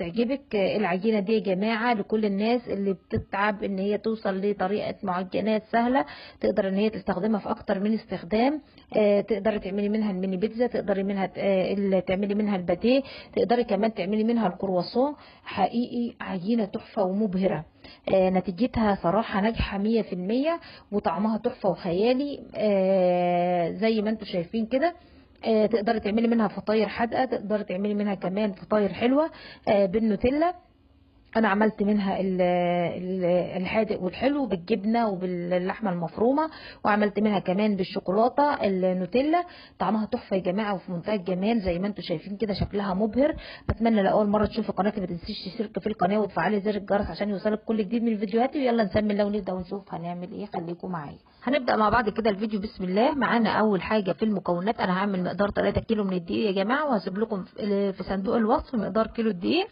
تعجبك. العجينة دي يا جماعة لكل الناس اللي بتتعب ان هي توصل لطريقه معجنات سهلة، تقدر ان هي تستخدمها في اكتر من استخدام. تقدري تعملي منها الميني بيتزا، تقدري منها تعملي منها الباتيه، تقدري كمان تعملي منها الكرواسون. حقيقي عجينه تحفة ومبهره، نتيجتها صراحة ناجحة 100%، وطعمها تحفة وخيالي. زي ما انتم شايفين كده. تقدري تعملي منها فطاير حادقه، تقدري تعملي منها كمان فطاير حلوة بالنوتيلا. انا عملت منها الحادق والحلو بالجبنه وباللحمه المفرومه، وعملت منها كمان بالشوكولاته النوتيلا. طعمها تحفة يا جماعة وفي منتهى الجمال زي ما انتم شايفين كده، شكلها مبهر. بتمنى لاول مرة تشوفوا قناتي ما تنسيش تشتركي في القناة وتفعلي زر الجرس عشان يوصلك كل جديد من فيديوهاتي. ويلا نسمي الله ونبدا ونشوف هنعمل ايه، خليكم معايا. هنبدا مع بعض كده الفيديو بسم الله. معانا اول حاجة في المكونات، انا هعمل مقدار 3 كيلو من الدقيق يا جماعة، وهسيب لكم في صندوق الوصف مقدار كيلو الدقيق.